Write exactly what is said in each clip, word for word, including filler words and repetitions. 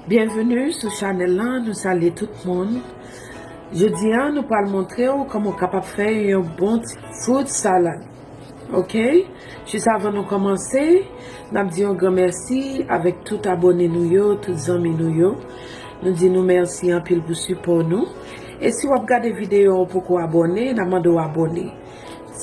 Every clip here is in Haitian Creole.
Byenveni sou chanèl lan, nou salye tout moun. Jodi a, nou pral montre w kòman w kapab fè yon bon ti fruit salad. Ok? Jis avan nou kòmanse, n ap di yon gran mèsi avèk tout abòne nou yo, tout zanmi nou yo. Nou di nou mèsi anpil pou sipò nou. E si w ap gade videyo a, ou poko abòne, n ap mande w abòne.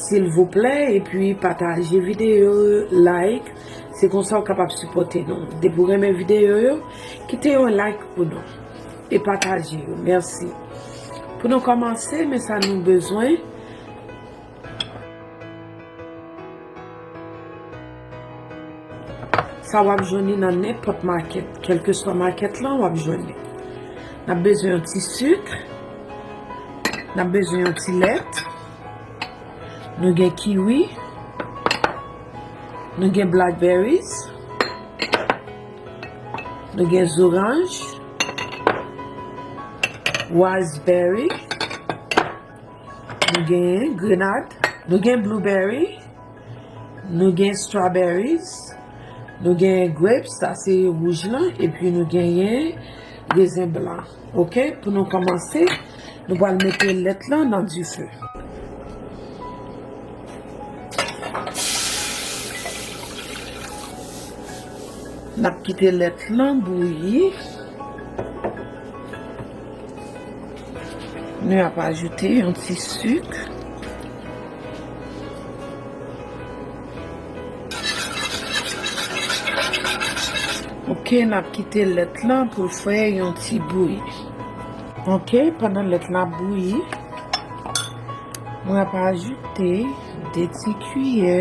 Silvouplè, epi pataje videyo yo, like, se konsa w kapab sipòte nou. Depi w renmen videyo yo, kite yon like pou nou. E pataje yo. Mèsi. Pou nou kòmanse, men sa nou bezwen. Sa w ap jwenn li nan nenpòt makèt. Kèlkeswa makèt lan, w ap jwenn li. N ap bezwen yon ti sik. N ap bezwen yon ti lèt. Nou gen kiwi. Nou gen blackberries. Nou gen zoranj. Raspberry. Nou gen grenad. Nou gen blueberry. Nou gen strawberries. Nou gen grapes, sa se wouj lan. Epi nou genyen rezen blan. Ok, pou nou kòmanse, nou pral mete lèt lan nan dife. N ap kite lèt lan bouyi. Nou ap ajoute yon ti sik. Ok, n ap kite lèt lan pou l fè yon ti bouyi. Ok, pandan lèt lan ap bouyi, mwen ap ajoute de ti kiyè.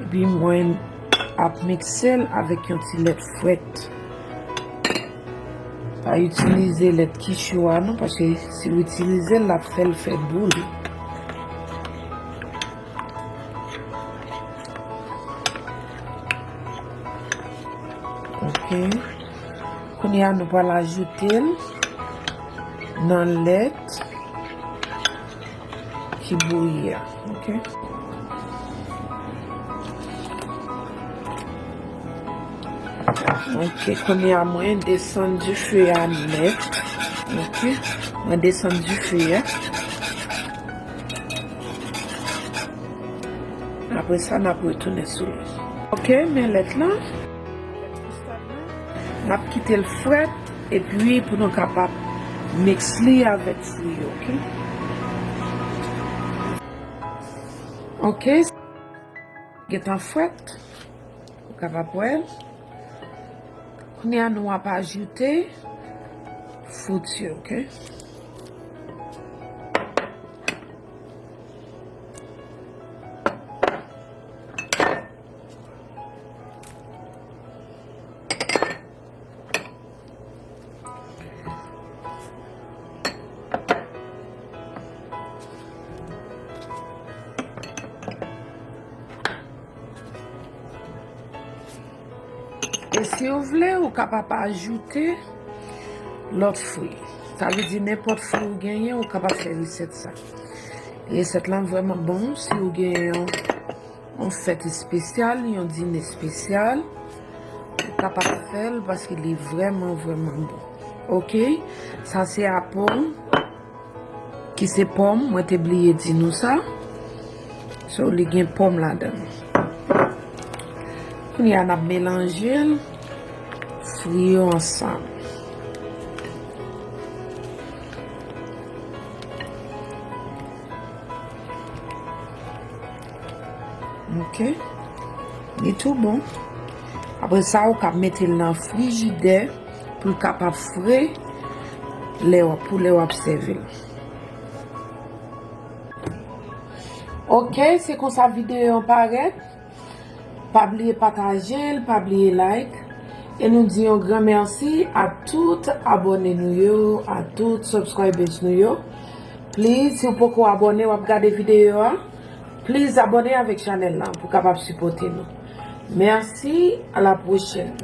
Epi mwen ap mikse l avèk yon ti lèt frèt. Pa itilize lèt ki cho a non, paske si w itilize l, l ap fè l fè boul. Ok. Kounye a, nou pral ajoute l nan lèt ki bouyi a. Ok. Ok, kounye a mwen desann dife a nèt. Ok, mwen desann dife a. Apre sa, n ap retounen sou li. Ok, men lèt lan. N ap kite l frèt, epi pou nou kapab miks li avèk fwi yo, ok? Ok, gentan frèt, ou kapab wè l. Kounye a, nou ap ajoute fwit yo, ok? E si w vle, ou kapab ajoute lòt fwi. Sa vle di nenpòt fwi ou genyen, ou kapab fè resèt sa. Resèt lan vrèman bon si ou gen yon, yon fèt espesyal, yon dine espesyal. Ou kapab fè l paske li vrèman, vrèman bon. Ok, sa se apòm. Ki se pòm, mwen te bliye di nou sa. So, li gen pòm ladan l. Kounye a, n ap melanje l, fri yo ansanm. Ok. Li tou bon. Apre sa, ou ka mete l nan frijidè pou l kapab fre lè w ap, pou lè w ap sèvi l. Ok, se konsa videyo an parèt. Pa bliye pataje l, pa bliye like. E nou di yon gran mèsi a tout abòne nou yo, a tout subscribers nou yo. Please, si w poko abòne, w ap gade videyo a, please abòne avèk chanèl la pou kapab sipòte nou. Mèsi, a la pwochèn.